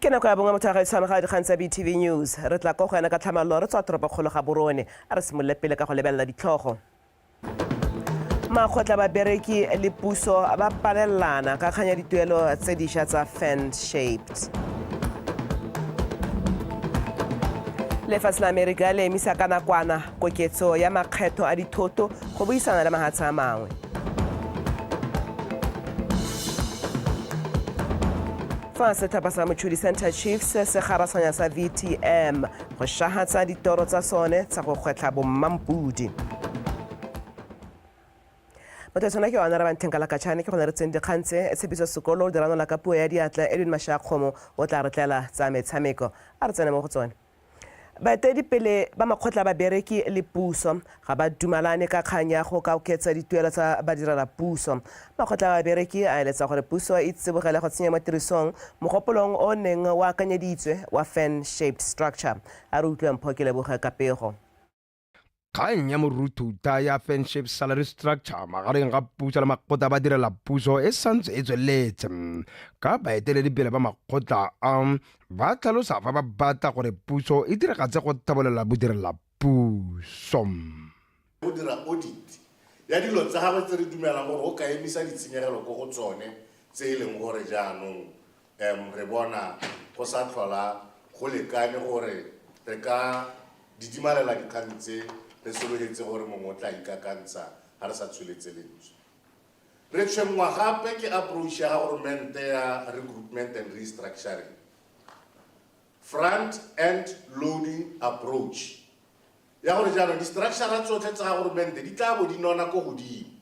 Ke nako ya bongwe motho wa gaetsho amogela dikgang tsa BTV News. Re tla ko go ena ka tlhamallo re tswa toropokgolo Gaborone. A re simolole pele ka go lebelela ditlhogo. Makgotla babereki le puso ba palelelana ka kgang ya dituelo tse dišwa tsa fan shaped. Lefatshe la Amerika le emisa ka nakwana koketso ya makgetho a dithoto go buisana le mahatshe a mangwe. Fa setlhopha sa Mochudi Center Chiefs se garasanya sa VTM go shahatsa ditoro tsa sone tsa go gwetlha bommampudi. Motho tshwana ke ona re bantlheng ka lakatšhane ke gone re tseng dikgang tse. Tshepiso Sekolo o di ranola ka puo ya diatla, Edwin Mashakgomo o tla re tlela tsa metshameko. A re tsene mo go tsone. Baeteledipele ba makgotla a babereki le puso ga ba dumalane ka kgang ya go ka oketsa dituelo tsa badirelapuso. Makgotla a babereki a eletsa gore puso e tsibogele go tsenya mo tirisong mogopolong o o neng o akanyeditswe wa fan-shaped structure. A re utlwe Mpho Keleboge ka pego. Kgang ya moruthutha ya fan-shaped salary structure magareng ga puso le makgotla a badirelapuso e santse e tsweletse, ka baeteledipele ba makgotla a ba tlhalosa fa ba batla gore puso e diragatse go tlhabolola bodirelapuso. Go dira audit ya dilo tsa gagwe tse re dumelang gore o ka emisa ditshenyegelo ko go tsone tse e leng gore jaanong um re bona go sa tlhola go lekane gore re ka didimalela dikgang tse re sologetse gore mongwe o tla ikakantsha ga re sa tsholetse lentswe. Re tshwenngwa gape ke approach ya ga goromente ya regroupment and restructuring, front end loading approach, ya gore jaanong di-structure tsotlhe tsa ga goromente di tla bo di nona ko godimo.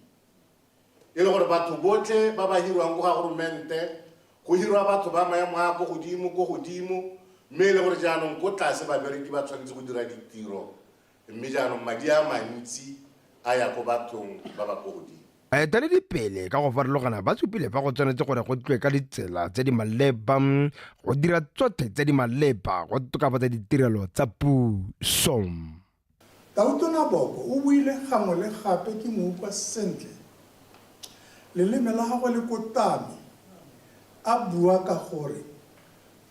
E le gore batho botlhe ba ba hirwang ko ga goromente, go hirwa batho ba maemo a ko godimo ko godimo, mme e le gore jaanong ko tlase babereki ba tshwanetse go dira ditiro, mme jaanong madi a mantsi a ya ko bathong ba ba ko godimo. Baeteledipele ka go farologana ba supile fa go tshwanetse gore go tlwe ka ditsela tse di maleba go dira tsotlhe tse di maleba go tokafatsa ditirelo tsa puso. Tautona Boko o buile gangwe le gape ke mo utlwa sentle, leleme la gagwe le kotame a bua ka gore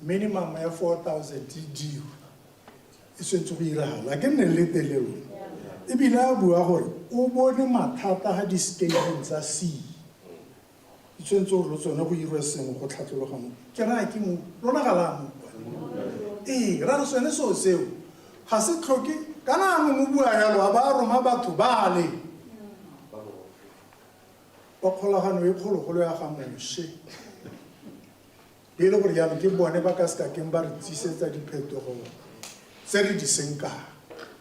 minimum ya 4000 e dirwe, e tshwanetse go iragala. A ke nne le teng le lona. E bile a bua gore o bone mathata ga di-scaling tsa C. Di tshwanetse gore le tsone go irwe sengwe go tlhatlologa mo. Ke raya ke mo, lona ga la mo kwa. Ee, ra re sone seo seo ga se tlhoke, kana anong o bua jalo a ba a roma batho bale ba kgolagano e kgologolo ya ga Moshe, e le gore jaanong ke bone ba ka se kakeng ba re tsisetsa diphetogo tse re di senkang.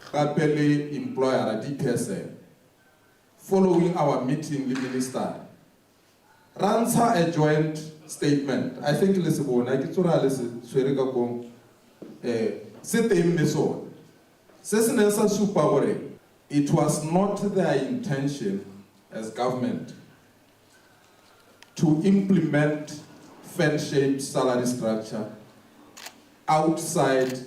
Gape le employer-a di-person. Following our meeting le Minister, ra ntsha a joint statement, I think le se bone, a ke tsore a le se tshwere ka kong, eh, se teng mme sone. Se se neng sa supa gore it was not their intention as government to implement fan-shaped salary structure outside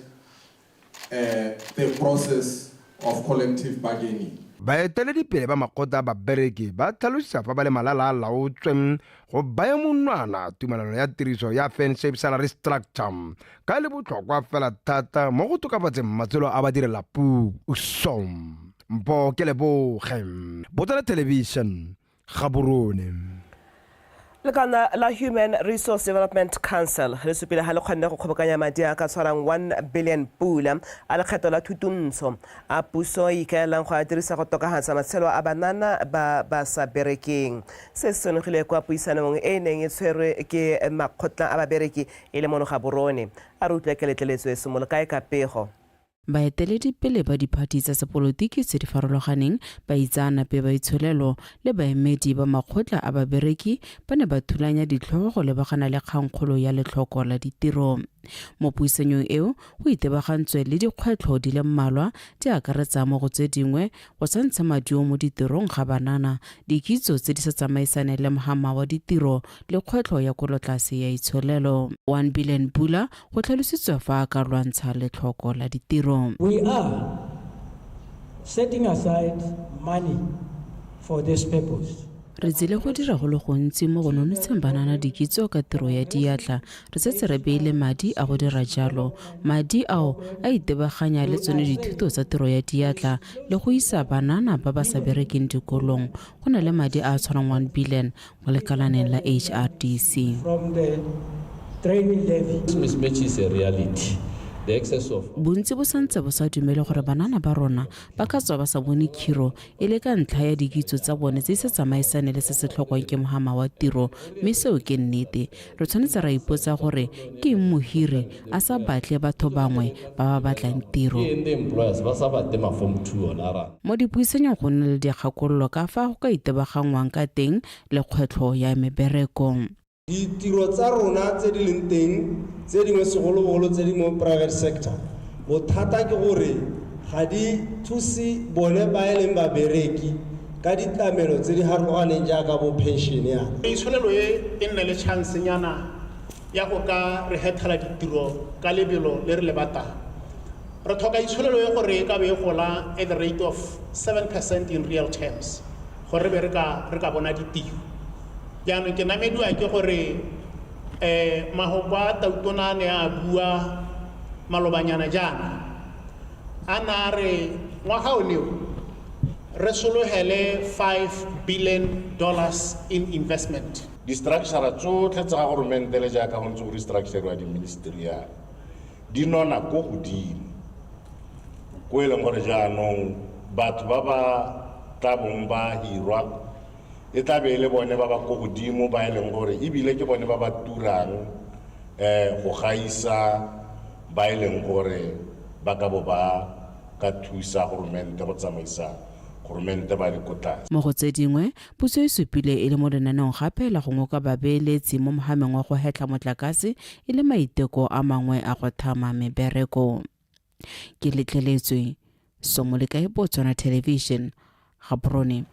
the process of collective bargaining. Baeteledipele ba makgotla a babereki ba tlhalosa fa ba le malala a laotswe go baya monwana tumelano ya tiriso ya fan-shaped salary structure ka e le botlhokwa fela thata mo go tokafatseng matshelo a badirelapuso. Mpho Keleboge, Botswana Television, Gaborone. Lekala la Human Resource Development Council le supile ga le kgonne go kgobokanya madi a ka tshwarang 1 billion pula a lekgetho la thutuntsho a puso e ikaelelang go a dirisa go tokafatsa matshelo a banana ba ba sa berekeng. Se se senogile kwa puisanong e e neng e tshwerwe ke makgotla a babereki e le mono Gaborone. A re utlwe keletleletswe Somolokae ka pego. Baeteledipele ba diphathi tsa sepolotiki tse di farologaneng, baitseanape ba itsholelo le baemedi ba makgotla a babereki ba ne ba thulanya ditlhogo go lebagana le kgangkgolo ya letlhoko la ditiro. Mo puisanyong eo, go itebagantswe le dikgwetlho di le mmalwa di akaretsa mo go tse dingwe go sa ntshe maduo mo ditirong ga banana, dikitso tse di sa tsamaisaneng le mhama wa ditiro le kgwetlho ya kwelotlase ya itsholelo. 1 billion pula go tlhalositswe fa a ka lwantsha letlhoko la ditiro. We are setting aside money for this purpose. Re tsile go dira go le gontsi mo go nonotsheng banana dikitso ka tiro ya diatla. Re setse re beile madi a go dira jalo. Madi ao a itebaganya le tsone dithuto tsa tiro ya diatla le go isa banana ba ba sa berekeng dikolong. Go na le madi a a tshwarang 1 billion mo lekalaneng la HRDC. From the training levy. This mismatch is a reality. The excess of Bontsi bo santse bo sa dumele gore banana ba rona ba ka tswa ba sa bone khiro e le ka ntlha ya dikitso tsa bone tse di sa tsamaisane le se se tlhokwang ke mohama wa tiro, mme seo ke nnete. Re tshwanetse ra ipotsa gore ke eng mohiri a sa batle batho bangwe ba ba batlang tiro. Ke eng di-employers ba sa batle ma-form 2 ona ra. Mo dipuisanyong go nna le dikgakololo ka fa go ka itebaganngwang ka teng le kgwetlho ya mebereko. Ditiro tsa rona tse di leng teng tse dingwe segolobogolo tse di mo private sector, bothata ke gore ga di thuse bone ba e leng babereki ka ditlamelo tse di harologaneng jaaka bo pension yana. Itsholelo e e nne le chance nyana ya go ka re hethela ditiro ka lebelo le re le batlang. Re tlhoka itsholelo e gore e ka be e gola at the rate of 7% in real terms gore re be re ka bona ditiro. Jaanong ke namediwa ke gore mahoko a Tautona a ne a bua malobanyana jaana, a na a re ngwaga o neo re sologele $5 billion in investment. Di-structure tsotlhe tsa goromente le jaaka go ntse go restructure-wa di-ministry yana, di nona ko godimo, ko e leng gore jaanong batho ba ba tla bong ba hirwa e tla be e le bone ba ba ko godimo ba e leng gore ebile ke bone ba ba turang go gaisa ba e leng gore ba ka bo ba ka thusa goromente go tsamaisa goromente ba le ko tlase. Mo go tse dingwe, puso e supile e le mo lenaneong gape la go ngoka babeeletsi mo mohameng wa go hetlha motlakase e le maiteko a mangwe a go thama mebereko. Ke letleletswe Somolekae, Botswana Television, Gaborone.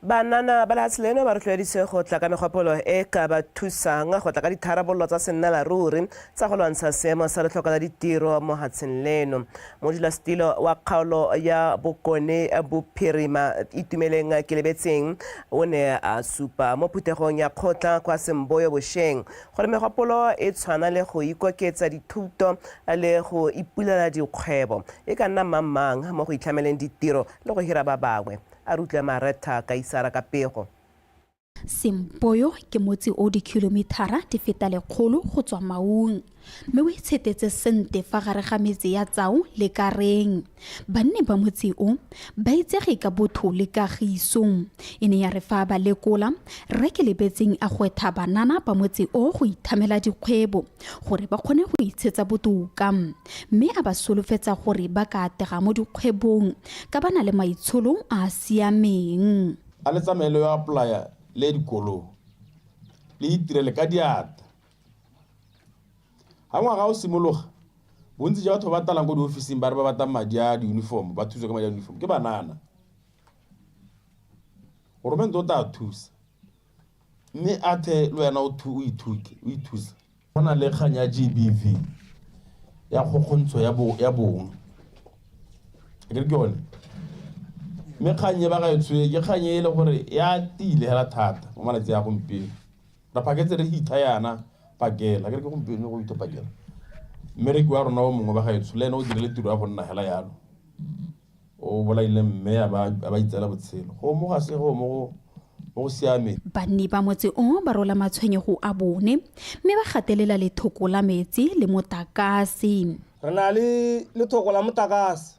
Banana ba lehatshe leno ba rotloeditswe go tla ka megopolo e ka ba thusang go tla ka ditharabololo tsa sennela ruri tsa go lwantsha seemo sa letlhoko la ditiro mo hatsheng leno. Modulasetilo wa kgaolo ya Bokone Bophirima Itumeleng Kelebetseng o ne a supa mo phuthegong ya kgotla kwa Semboyo bosheng gore megopolo e tshwana le go ikoketsa dithuto le go ipulela dikgwebo e ka nna mang-mang mo go itlhameleng ditiro le go hira ba bangwe. A re utlwe Maretha Kaisara ka pego. Semboyo ke motse o dikhilomithara di feta 100 go tswa Maung, mme o itshetetse sente fa gare ga metse ya Tsau le Kareng. Banni ba motse o ba itsege ka botho le kagiso. E ne ya re fa ba lekola, Rre Kelebetseng a gwetha banana ba motse o go ithamela dikgwebo gore ba kgone go itshetsa botoka, mme a ba solofetsa gore ba ka atega mo dikgwebong ka ba na le maitsholo a a siameng. A le tsamaye le yo apply-a le dikolong, le itirele ka diatla. Ha ngwaga o simologa, bontsi jwa batho ba ba talang ko diofising ba re ba batlang madi a di-uniform, ba thuswe ka madi a uniform, ke banana. Goromente o tla thusa, mme a the le wena o ithute, o ithuse. Go na le kgang ya GBV, ya kgokgontsho ya bong. Akere ke yone? Mme kgang e ba gaetsho e, ke kgang e le gore ya tiile hela thata mo malatsing a gompieno. Re phaketse re hitha yana pakela, akere ke gompieno go hitha pakela. Mmereki wa rona o mongwe ba gaetsho le ene o dirile tiro ya go nna hela yalo. O bolaile mme a ba itseela botshelo. Go mo ga se go mo go siameng. Banni ba motse o ba rola matshwenyego a bone mme ba gatelela lethoko la metsi le motakase. Re na le lethoko la motakase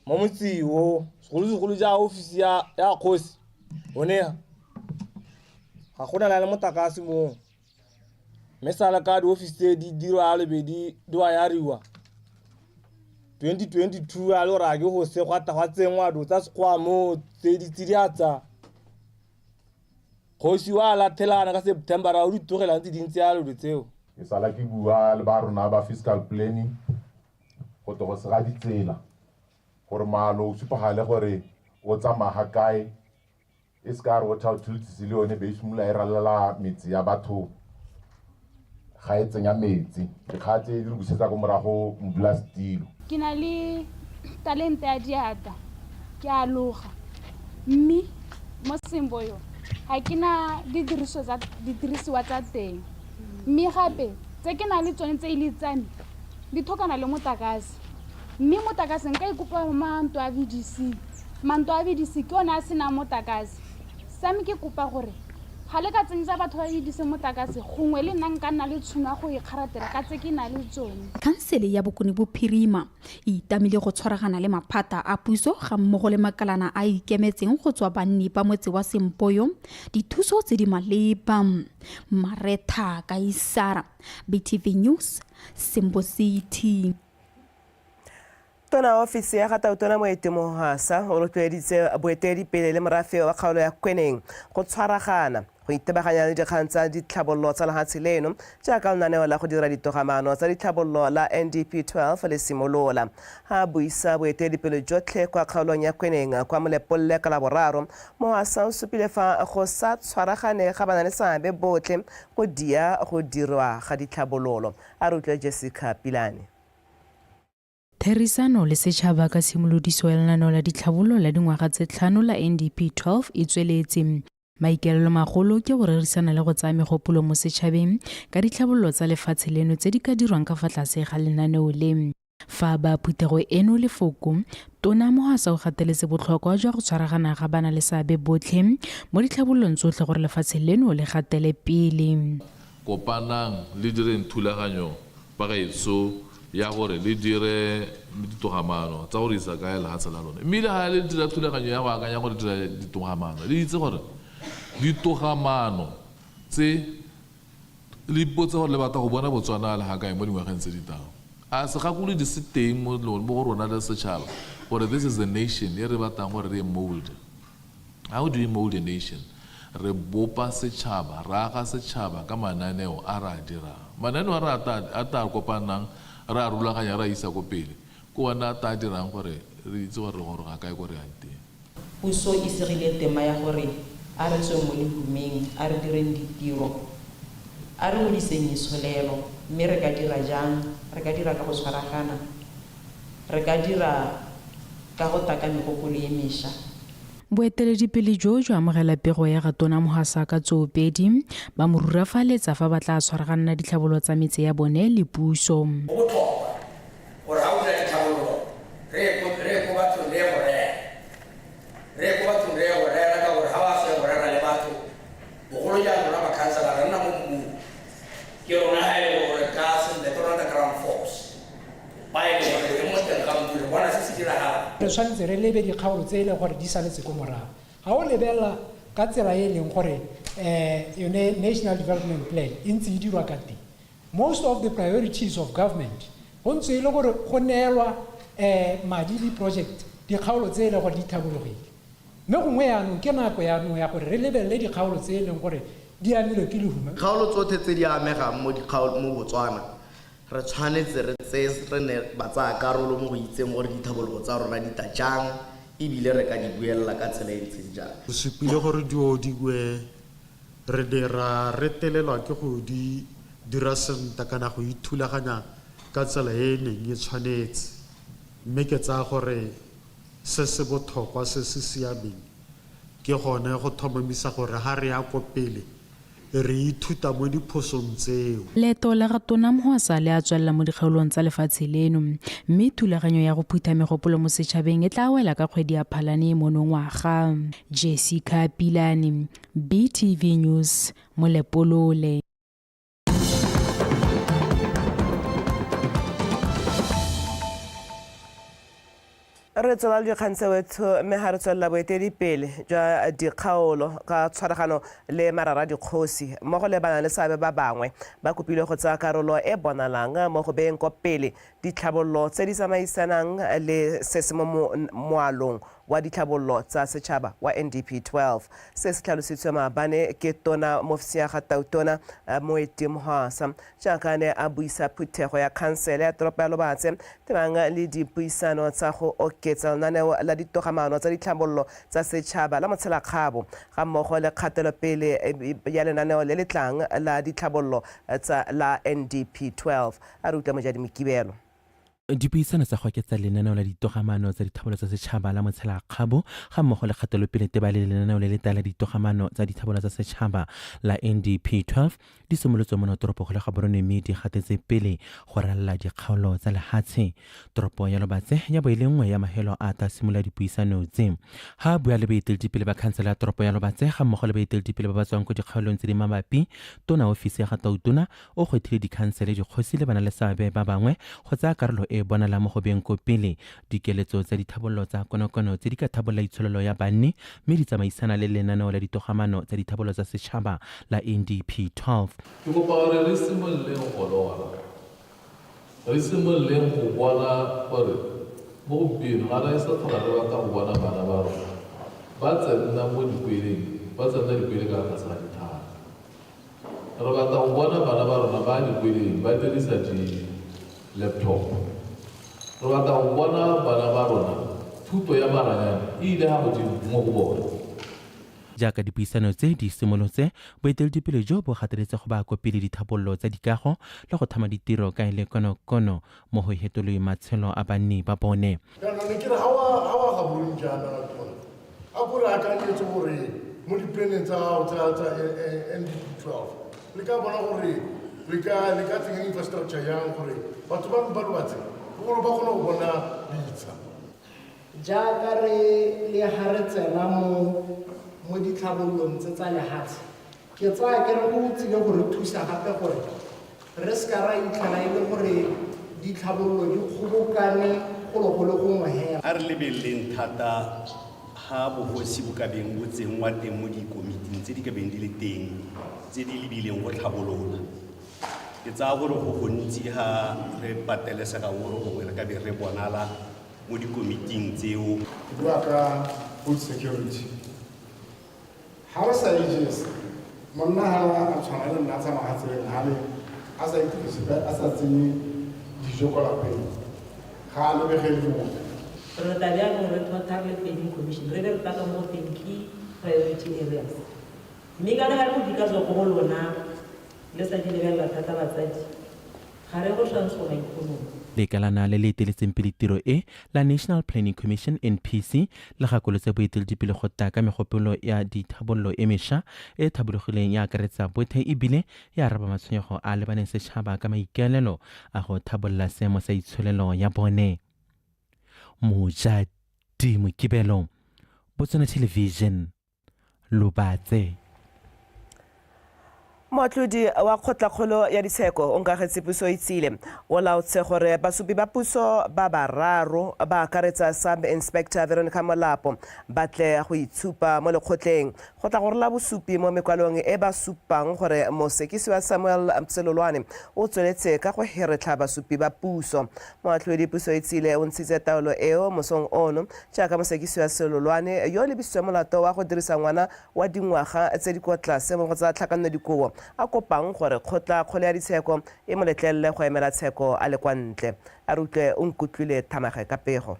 mo motseng o, segolosegolo ja ofisi ya kgosi one ga gona le motakase mo. Mme sala ka diofisi tse di dirwa lebedi di wa yariwa 2022 a le gore a ke go se gwa tla gwa tsenngwa dilo tsa sekgowa mo tse di tsidiatsa. Kgosi wa lathelana ka September a o di tlogela ntse di ntse yalo dilo tseo. Ke sala ke bua le ba rona ba fiscal planning go tle go sega ditsela gore maano o supagale gore o tsamaya ga kae, e se ka re water utilities le yone be e simolola e ralala metse ya batho ga e tsenya metsi. Dikgang tse di re busetsa ko morago modulasetilo. Ke na le talente ya diatla, ke a loga, mme mo Semboyo ga ke na didiriso tsa didirisiwa tsa teng mme gape tse ke nang le tsone tse e le tsa me di tlhokana le motlakase mme motlakase nka ikopa mantlo a VDC mantlo a VDC ke one a senang motlakase sa me ke kopa gore ga le ka tsenyetsa batho ba VDC motlakase gongwe le nna nka nna le tšhono ya go ikgaratela ka tse ke na le tsone. Khansele ya Bokone Bophirima e itamile go tshwaragana le maphata a puso ga mmogo le makalana a a ikemetseng go tswa banni ba motse wa Sempoyo dithuso tse di maleba. Maretha Kaisara, BTV News, Sembo City. Tona wa ofisi ya ga Tautona Moeti Mohwasa o rotloeditse boeteledipele le morafe wa kgaolo ya Kweneng go tshwaragana go itebaganya le dikgang tsa ditlhabololo tsa lehatshe leno jaaka lenaneo la go dira ditogamaano tsa ditlhabololo la NDP 12 le simolola. Ha a buisa boeteledipele jotlhe kwa kgaolong ya Kweneng kwa Molepolole ka Laboraro, Mohwasa o supile fa go sa tshwaragane ga banaleseabe botlhe go dia go dirwa ga ditlhabololo. A re utlwe Jessica Pilane. Therisano le setšhaba ka tshimolodiso ya lenaneo la ditlhabololo la dingwaga tse tlhano la NDP 12 e tsweletse. Maikaelelo magolo ke go rerisana le go tsaya megopolo mo setšhabeng ka ditlhabololo tsa lefatshe leno tse di ka dirwang ka fa tlase ga lenaneo le. Fa ba phuthego eno lefoko, Tona Mohwasa o gateletse botlhokwa jwa go tshwaragana ga bana-le-seabe botlhe mo ditlhabololong tsotlhe gore lefatshe leno le gatele pele. Kopanang le direng thulaganyo bagaetsho ya gore le dire ditogamaano tsa gore isa kae lehatshe la lone. Mme le ga le dira thulaganyo ya go akanya gore dira ditogamaano, le itse gore ditogamaano tse le ipotse gore le batla go bona Botswana a le ga kae mo dingwageng tse di tlang. A segakolodi se teng mo go rona le setšhaba gore this is the nation e re batlang gore re e mold. How do we mold a nation? Re bopa setšhaba, re aga setšhaba ka mananeo a re a dirang. Mananeo a re a tla kopanang, re a rulaganya, re a isa ko pele, ke one a tla dirang gore re itse gore re goroga kae ko re yang teng. Puso e segile tema ya gore a re tsweng mo lehumeng, a re direng ditiro, a re godiseng itsholelo mme re ka dira jang? Re ka dira ka go tshwaragana, re ka dira ka go taka megopolo e mesha. Boeteledipele jo jwa amogela pego ya ga Tona Mohwasa ka tsoopedi, ba mo rurafaletsa fa ba tla tshwaraganela ditlhabolo tsa metse ya bone le puso. Go botlhokwa gore ga o dira ditlhabololo re ye ko re ye ko bathong re ye go rera. Re ye ko bathong re ye go rera ka gore ga wa se go rera le batho, bogolo jang rona makhansela re nna mo mmung. Ke rona ga e le gore ka sentle ke rona the ground force ba e leng gore re mo teng ga mmu re bona se se diragalang. Re tshwanetse re lebe dikgaolo tse e leng gore di saletse ko morago. Ga o lebelela ka tsela e e leng gore yone National Development Plan e ntse e dirwa ka teng, most of the priorities of government go ntse e le gore go neelwa madi le project dikgaolo tse e leng gore di tlhabologile. Mme gongwe yaanong ke nako yaanong ya gore re lebelele dikgaolo tse e leng gore di amilwe ke lehuma. Dikgaolo tsotlhe tse di amegang mo mo Botswana re tshwanetse re tseye re ne batsaya karolo mo go itseng gore ditlhabologo tsa rona di tla jang ebile re ka di buelela ka tsela e ntseng jang. Re supile gore dio dingwe re ne ra retelelwa ke go di dira sentle kana go ithulaganya ka tsela e e neng e tshwanetse mme ke tsaya gore se se botlhokwa se se siameng ke gone go tlhomamisa gore ha re ya ko pele re ithuta mo diphosong tseo. Leeto la ga Tona Mohwasa le a tswelela mo dikgaolong tsa lefatshe leno mme thulaganyo ya go phutha megopolo mo setšhabeng e tla wela ka kgwedi ya Phalane monongwaga. Jessica Pilane, BTV News, Molepolole. Re tswela le dikgang tse wetho mme ga re tswelela boeteledipele jwa dikgaolo ka tshwaragano le marara dikgosi mmogo le bana le seabe ba bangwe ba kopilwe go tsaya karolo e bonalang mo go beyeng kwa pele ditlhabololo tse di tsamaisanang le se se mo moalong wa ditlhabololo tsa setšhaba wa NDP 12. Se se tlhalositswe maabane ke tona mofsi ya ga Tautona Moeti Mohwasa jaaka a ne a buisa phuthego ya khansele ya toropo ya Lobatse tebang le dipuisano tsa go oketsa lenaneo la ditogamaano tsa ditlhabololo tsa setšhaba la motshelakgabo ga mmogo le kgatelopele ya lenaneo le le tlang la ditlhabololo tsa la NDP 12. A re utlwa Mojadi Mokibelo. Dipuisano tsa go oketsa lenaneo la ditogamaano tsa dithabolo tsa setšhaba la motshelakgabo ga mmogo le kgatelopele teba le lenaneo le le tala ditogamaano tsa dithabolo tsa setšhaba la NDP 12 di simolotswe mo toropokgolo ya Gaborone mme di gatetse pele go ralala dikgaolo tsa lehatshe. Toropo ya Lobatse ya bo e le nngwe ya mahelo a tla simolola dipuisano tse. Ha a bua le baeteledipele ba khansele ya toropo ya Lobatse ga mmogo le baeteledipele ba ba tswang ko dikgaolong tse di mabapi, tona ofisi ya ga Tautona o gwethile dikhansele, dikgosi le banaleseabe ba bangwe go tsaya karolo e e bonalang mo go beng ko pele dikeletso tsa dithabololo tsa konokono tse di ka thabolola itsholelo ya banni mme di tsamaisana le lenaneo la ditogamaano tsa dithabololo tsa setšhaba la NDP 12. Ke kopa gore re simololeng go lora, re simololeng go bona gore mo gompieno ga re sa tlhola re batla go bona bana ba rona ba tsenna mo dikweleng, ba tsenna dikwele ka fa tlase ga dithaba. Re batla go bona bana ba rona ba dikweleng ba dirisa di-laptop. Re batla go bona bana ba rona thuto ya maranyane e ile ga godimo mo go bone. Jaaka dipuisano tse di simolotse, boeteledipele jo bo gateletse go baya ko pele dithabololo tsa dikago le go thama ditiro ka e le konokono mo go hetoleng matshelo a banni ba bone. Jaanong ne ke re, ga wa Gaborone jaana Tona, a ko re akanyetse gore mo di-planeng tsa gago tsa NDP 12 le ka bona gore le ka le ka tsenya infrastructure yang gore batho ba ba Lobatse bogolo ba kgone go bona ditsha. Jaaka re le ga re tsena mo mo ditlhabololong tse tsa lehatshe, ke tsaya ke re go tsile go re thusa gape gore re se ka ra itlhela e le gore ditlhabololo di kgobokane golo go le gongwe hela. A re lebeleleng thata ha bogosi bo ka beng bo tsenngwa teng mo dikomiting tse di ka beng di le teng tse di lebileng go tlhabolola. Ke tsaya gore go gontsi ha re patelesegang gore gongwe re ka be re bonala mo dikomiting tseo. Ke bua ka food security. Ha re sa ijese, monna ha a tshwana le nna a tsamaya tseleng hale a sa itukise, a sa tsenye dijo kwa lapeng, ga a lebegele motho. Re tla jaanong re thotha re le planning commission, re be re tla ka mo go teng key priority areas. Mme kana ga re go di ka tswa ko go lona le sa di lebelela thata batsadi, ga re go transforma economy. Lekalana le le eteletseng pele tiro e la National Planning Commission NPC le gakolotse boeteledipele go tla ka megopolo ya dithabololo e mešwa e thabologileng ya akaretsa bothe ebile ya araba matshwenyego a lebaneng setšhaba ka maikaelelo a go thabolola seemo sa itsholelo ya bone. Mojadi Mokibelo, Botswana Television, Lobatse. Moatlhodi wa kgotlakgolo ya ditsheko o nkagetse puso itsile o laotse gore basupi ba puso ba bararo ba akaretsa sub inspector Veronica Molapo ba tle go itshupa mo lekgotleng go tla go rola bosupi mo mekwalong e ba supang gore mosekisi wa Samuel Selolwane o tsweletse ka go heretlha basupi ba puso. Moatlhodi puso itsile o ntshitse taolo eo mosong ono jaaka mosekisi wa Selolwane yo o lebisitswe molato wa go dirisa ngwana wa dingwaga tse di kwa tlase mo go tsa tlhakanelodikobo a kopang gore kgotla kgolo ya ditsheko e mo letlelele go emela tsheko a le kwa ntle. A re utlwe o nkutlwile Thamage ka pego.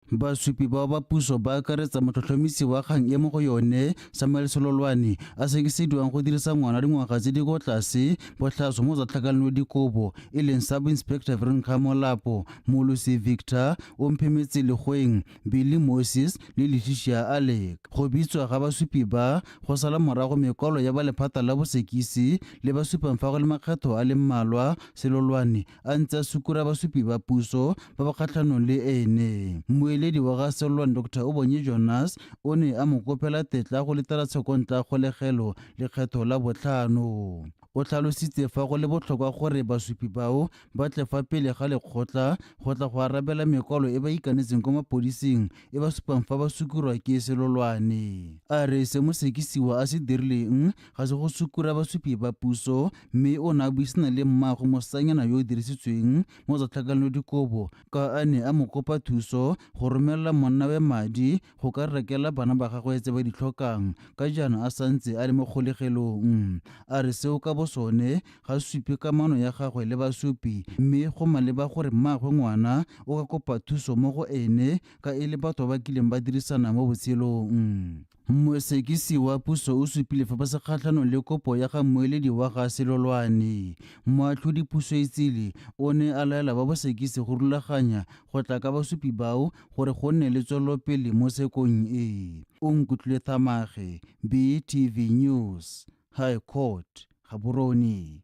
Basupi bao ba puso ba akaretsa motlhotlhomisi wa kgang e mo go yone Samuel Selolwane a sekisediwang go dirisa ngwana dingwaga tse di kwa tlase botlhaswa mo tsa tlhakanelodikobo e leng Sub Inspector Veronica Molapo, Molosi Victor Omphemetse Legoeng, Billy Moses le Letitia Alec. Go bitswa ga basupi ba go sala morago mekwalo ya ba lephata la bosekisi le ba supang fa go le makgetho a le mmalwa Selolwane a ntse a sukura basupi ba puso ba ba kgatlhanong le ene. Mmueledi wa ga Selolwane Dr Obonye Jonas o ne a mo kopela tetla go letela tshekontla kgolegelo lekgetho la botlhano. O tlhalositse fa go le botlhokwa gore basupi bao ba tle fa pele ga lekgotla go tla go arabela mekwalo e ba ikanetseng kwa mapodising e ba supang fa ba sukurwa ke Selolwane. A re se mosekisiwa a se dirileng ga se go sukura basupi ba puso mme o ne a buisana le mmaagwe mosetsanyana yo o dirisitsweng mo tsa tlhakanelodikobo ka a ne a mo kopa thuso go romelela monnawe madi go ka rekela bana ba gagwe tse ba di tlhokang ka jaana a santse a le mo kgolegelong. A re seo ka bosone ga supe kamano ya gagwe le basupi mme go maleba gore mmaagwe ngwana o ka kopa thuso mo go ene ka e le batho ba ba kileng ba dirisana mo botshelong. Mosekisi wa puso o supile fa ba se kgatlhanong le kopo ya ga mmueledi wa ga Selolwane. Moatlhodi Pusoetsile o ne a laela ba bosekisi go rulaganya go tla ka basupi bao gore go nne le tswelelopele mo tshekong e. Onkutlwile Thamage, BTV News, High Court, Gaborone.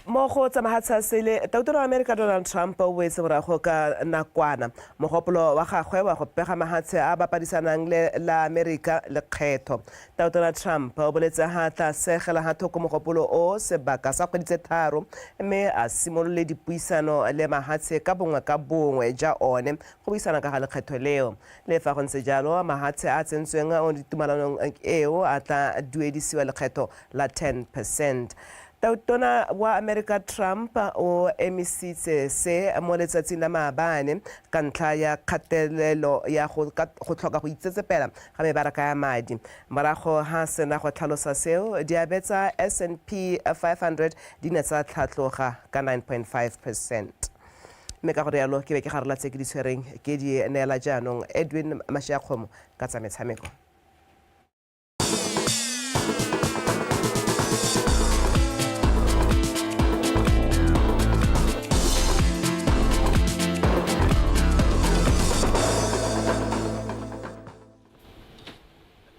Mo go tsa mahatshe a sele, tautona wa Amerika Donald Trump o boetse morago ka nakwana mogopolo wa gagwe wa go pega mahatshe a bapadisanang le la Amerika lekgetho. Tautona Trump o boletse ha tla segela ha thoko mogopolo o sebaka sa kgwedi tse tharo mme a simolole dipuisano le mahatshe ka bongwe ka bongwe ja one go buisana ka ga lekgetho leo. Le fa go ntse jalo, mahatshe a tsentsweng mo ditumalanong eo a tla duedisiwa lekgetho la 10%. Tautona wa Amerika Trump o emisitse se mo letsatsing la maabane ka ntlha ya kgatelelo ya go tlhoka go itsetsepela ga mebaraka ya madi. Morago ha sena go tlhalosa seo, diabe tsa S&P 500 di ne tsa tlhatloga ka 9.5%. Mme ka go rialo ke be ke garola tse ke di tshwereng ke di neela jaanong Edwin Mashiakgomo ka tsa metshameko.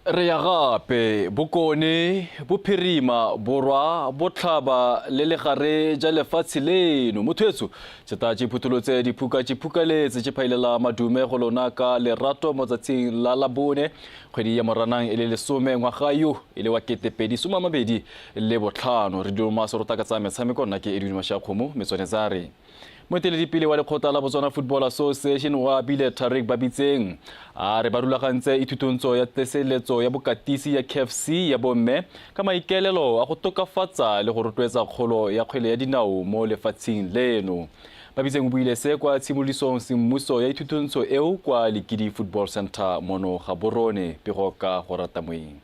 Re ya gape bokone, bophirima, borwa, botlhaba le legare ja lefatshe leno. Motho etso tseta tše phutholotse diphuka tše phukaletse tše phailela madume go lona ka lerato mo tsatsing la labone kgwedi ya Moranang e le 10 ngwaga yo e le wa 2025. Re duma serota ka tsa metshameko, nna ke Edwin Mashakgomo metswane tsa re. Moeteledipele wa lekgotla la Botswana Football Association wa bile Tariq Babitseng a re ba rulagantse ithutontso ya teseletso ya bokatisi ya KFC ya bomme ka maikaelelo a go tokafatsa le go rotloetsa kgolo ya kgwele ya dinao mo lefatsheng leno. Babitseng o buile se kwa tshimolodisong semmuso ya ithutontsho eo kwa Lekidi Football Center mono Gaborone. Pego ka go rata moeng.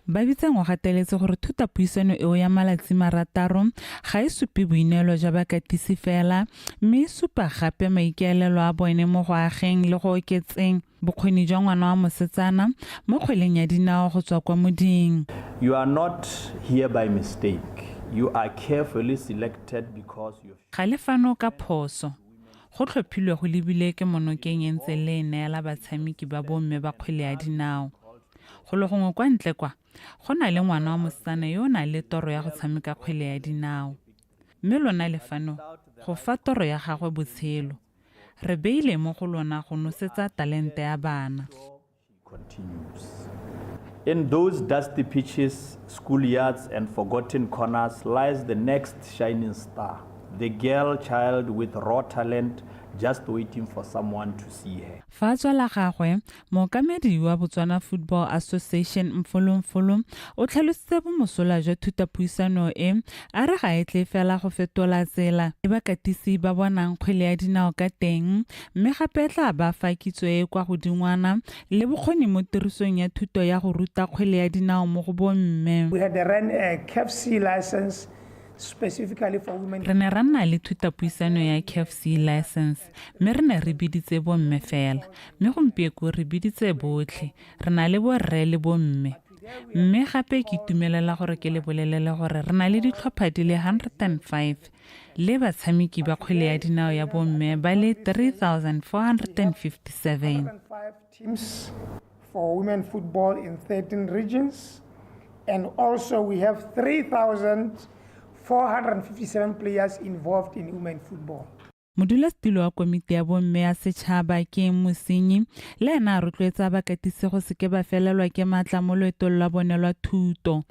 Babitseng o gateletse gore thutapuisano eo ya malatsi marataro ga e supe boineelo jwa bakatisi fela, mme e supa gape maikaelelo a bone mo go ageng le go oketseng bokgoni jwa ngwana wa mosetsana mo kgweleng ya dinao go tswa kwa moding. You are not here by mistake. You are carefully selected because you Ga le fano ka phoso. Go tlhophilwe go lebile ke monokeng e ntse le e neela batshameki ba bomme ba kgwele ya dinao. Go le gongwe kwa ntle kwa, go na le ngwana wa mosetsana yo o nang le toro ya go tshameka kgwele ya dinao. Mme lona le fano go fa toro ya gagwe botshelo. Re beile mo go lona go nosetsa talente ya bana. Continues. In those dusty pitches, schoolyards and forgotten corners lies the next shining star, the girl child with raw talent just waiting for someone to see her. Fa a tswa la gagwe, mookamedi wa Botswana Football Association Mfolomfolo o tlhalositse bomosola jwa thutapuisano e, a re ga e tle fela go fetola tsela e bakatisi ba bonang kgwele ya dinao ka teng, mme gape e tla ba fa kitso e e kwa godingwana le bokgoni mo tirisong ya thuto ya go ruta kgwele ya dinao mo go bomme. We had ran a CAFC license specifically for women. Re ne ra nna le thutapuisano ya CAFC license mme re ne re biditse bomme fela, mme gompieko re biditse botlhe, re na le borre le bomme. Mme gape ke itumelela gore ke le bolelele gore re na le ditlhopha di le 105 le batshameki ba kgwele ya dinao ya bomme ba le 3457. Teams for women football in 13 regions, and also we have 3,457 players involved in women football. Modulasetilo wa komiti ya bomme ya setšhaba ke Mosenyi le ena a rotloetsa bakatisi go seke ba felelwa ke maatla mo loetong lwa bone lwa thuto.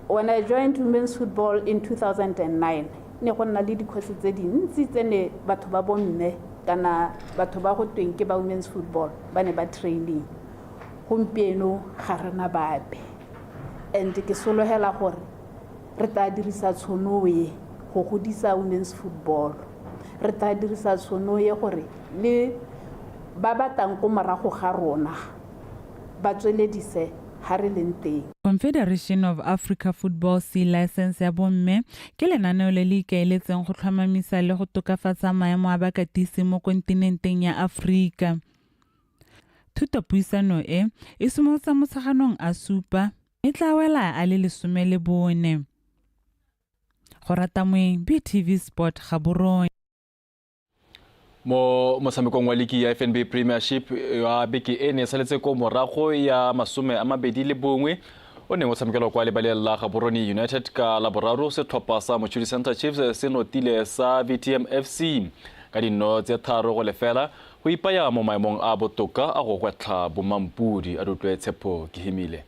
When I joined women's football in 2009, ne go nna le dikgosi tse dintsi tse ne batho ba bomme kana batho ba go tweng ke ba women's football ba ne ba training. Gompieno ga rena bape, and ke sologela gore re tla dirisa tshono e go godisa women's football. Re tla dirisa tshono e gore le ba batlang ko morago ga rona ba tsweledise ga re leng teng. Confederation of Africa Football C License ya bomme ke lenaneo le le ikaeletseng go tlhomamisa le go tokafatsa maemo a bakatisi mo kontinenteng ya Aforika. Thutopuisano e e simolotse Motsheganong a supa e tla wela a le 14. Go rata moeng BTV Sport Gaborone. Mo motshamekong wa liki ya FNB Premiership ya beke e ne e saletse ko morago ya 21 o neng o tshamekelwa kwa lebaleng la Gaborone United ka Laboraro, setlhopha sa Mochudi Center Chiefs se notile sa VTM FC ka dino tse 3-0 go ipaya mo maemong a botoka a go gwetlha bomampudi. A rutlwe Tshepo Kehimile.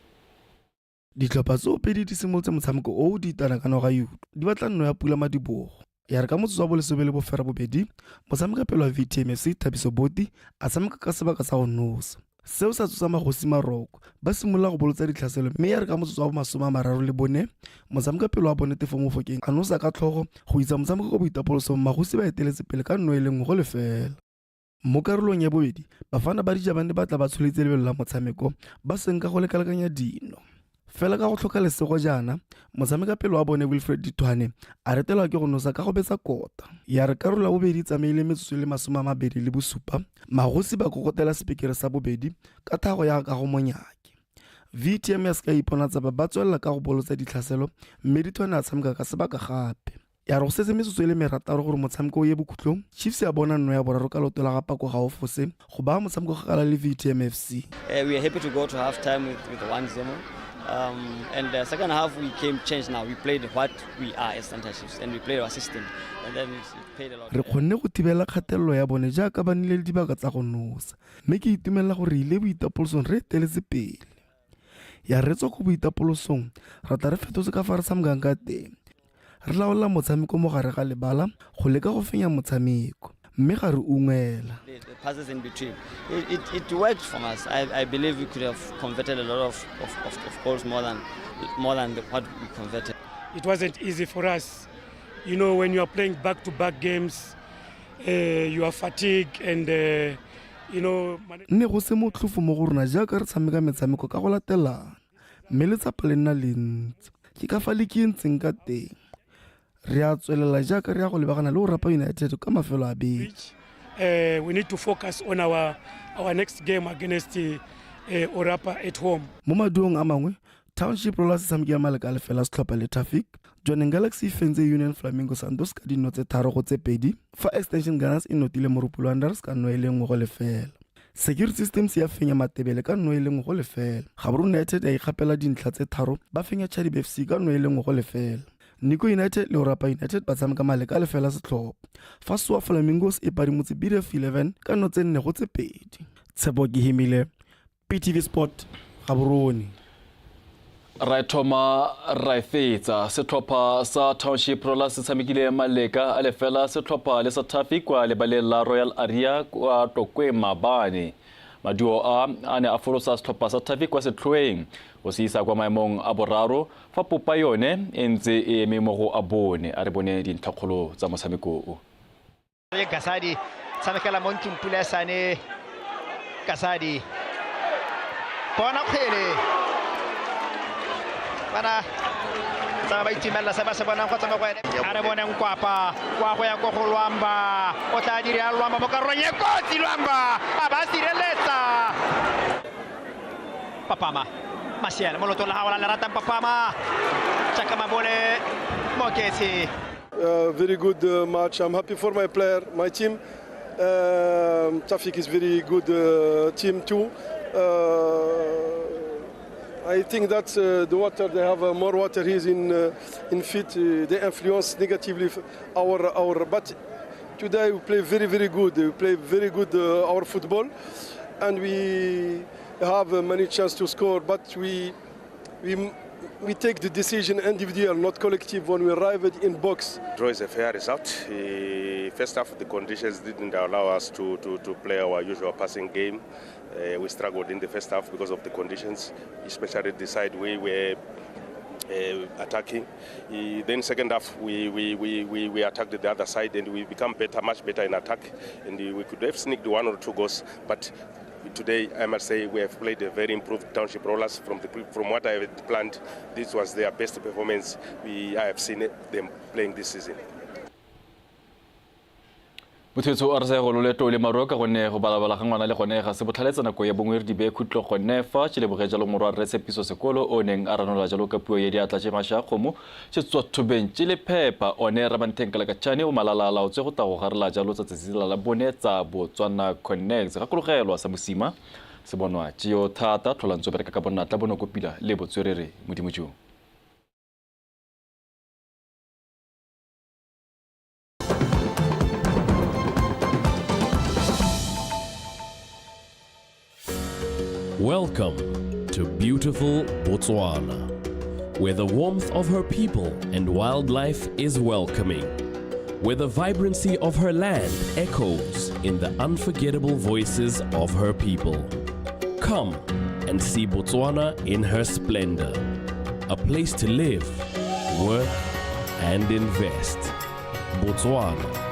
Ditlhopha tsoopedi di simolotse motshameko o o di itana ka noga yuto di batla nno ya pula madibogo. Ya re ka motsotso wa bo 18, motshamekapele wa VTM FC Thabiso Boti a tshameka ka sebaka sa go nosa. Seo sa tsosa magosi maroko, ba simolola go bolotsa ditlhaselo, mme ya re ka motsotso wa bo 34, motshamekapele wa bone Tefo Mofokeng a nosa ka tlhogo go itsa motshameko ko boitapolosong, magosi ba eteletse pele ka 1-0. Mo karolong ya bobedi, bafana ba dijabane ba tla ba tsholetse lebelo la motshameko, ba senka go lekalekanya dino. Fela ka go tlhoka lesego jaana, motshamekapele wa bone Wilfred Dithwane a retelwa ke go nosa ka go betsa kota. Ya re karolo ya bobedi e tsamaile metsotso e le 27, magosi ba kokotela sepekere sa bobedi ka thago ya Kago Monyake. VTM ya seka ipona tsapa, ba tswelela ka go bolotsa ditlhaselo, mme Dithwane a tshameka ka sebaka gape. Ya re go setse metsotso e le 6 gore motshameko o ye bokhutlong, Chiefs ya bona nno ya boraro ka leoto la ga Pako Gaofose go baya motshameko kgakala le VTM FC. We are happy to go to half time with 1-0. And the second half we came changed now. We played what we are as Center Chiefs and we played our system. And then it paid a lot. Re kgonne go thibela kgatelelo ya bone jaaka ba nnile le dibaka tsa go nosa, mme ke itumelela gore re ile boitapolosong re eteletse pele. Ya re tswa ko boitapolosong, ra tla re fetotse ka fa re tshamekang ka teng. Re laola motshameko mo gare ga lebala go leka go fenya motshameko, mme ga re ungwela. The passes in between, it worked for us. I believe we could have converted a lot of goals more than what we converted. It wasn't easy for us. You know, when you are playing back-to-back games, you are fatigued and you know. Nne go se motlhofo mo go rona jaaka re tshameka metshameko ka go latelana, mme letsapa le nna le ntsi. Ke ka fa le ke ntseng ka teng. Re a tswelela jaaka re ya go lebagana le Orapa United ka mafelo a beke. We need to focus on our next game against Orapa at home. Mo maduong a mangwe, Township Rollers e tshamekile maleka a lefela setlhopha le Traffic. Jwaneng Galaxy e fentse Union Flamingo Santos ka dino tse 3-2, fa Extension Gunners e notile Morupule Wanderers ka 1-0. Security Systems ya fenya Matebele ka 1-0. Gaborone United ya ikgapela dintlha tse 3, ba fenya Chadibe FC ka 1-0. Nico United le Orapa United ba tshameka maleka a lefela setlhopha, fa Soa Flamingos e padimotse BDF 11 ka 4-2. Tshepo Kehimile, PTV Sport, Gaborone. Ra thoma ra fetsa. Setlhopha sa Township Rollers se tshamekile maleka a lefela setlhopha le sa Traffic kwa lebaleng la Royal Area kwa Tlokwe maabane. Maduo a ne a folosa setlhopha sa Traffic kwa setlhoeng go se isa kwa maemong a boraro, fa popa yone e ntse e eme mo go a bone. A re bone dintlhakgolo tsa motshameko o. Kasadi tshamekela mo ntlong pula sane. Kasadi bona kgwele bana tsa ba itumella se ba se bonang go tsamaya go ene. A re boneng Kwapa kwa go ya ko go Lwamba, o tla dira Lwamba mo karolong e kotsi, Lwamba a ba sireletsa. Papama Masiela mo lotong la gago la le ratang Papama Chaka Mabole Moketsi. Very good match. I'm happy for my player, my team. Traffic is very good team too. I think that the water, they have more water here in feet. They influence negatively our. But today we play very, very good. We play very good our football, and we have many chances to score. But we take the decision individual, not collective, when we arrived in box. Draw is a fair result. First half, the conditions didn't allow us to play our usual passing game. We struggled in the first half because of the conditions, especially the side we were attacking. Then second half, we attacked the other side and we become better, much better in attack. And we could have sneaked 1 or 2 goals, but Today, I must say, we have played a very improved Township Rollers. From the from what I had planned, this was their best performance we I have seen them playing this season. Mothetso a re sa go loleto le maruo ka gonne go balabala ga ngwana le gone ga se botlhaletsa nako ya bongwe re di beye khutlo gone fa tše leboge jalo morwa rre Tshepiso Sekolo o neng a ranola jalo ka puo ya diatla tše maša kgomo tše tswa thobeng tše le phepa one Ramantheng Kalakatšhane o malala a laotswe go tla go garela jalo tsa tsatsi la bone tsa Botswana Connects. Gakologelwa sa mosima se bonwa tšeo thata tlholantso bereka ka bonatla bonokopila le botswerere modimo jo. Welcome to beautiful Botswana, where the warmth of her people and wildlife is welcoming, where the vibrancy of her land echoes in the unforgettable voices of her people. Come and see Botswana in her splendor, a place to live, work, and invest. Botswana,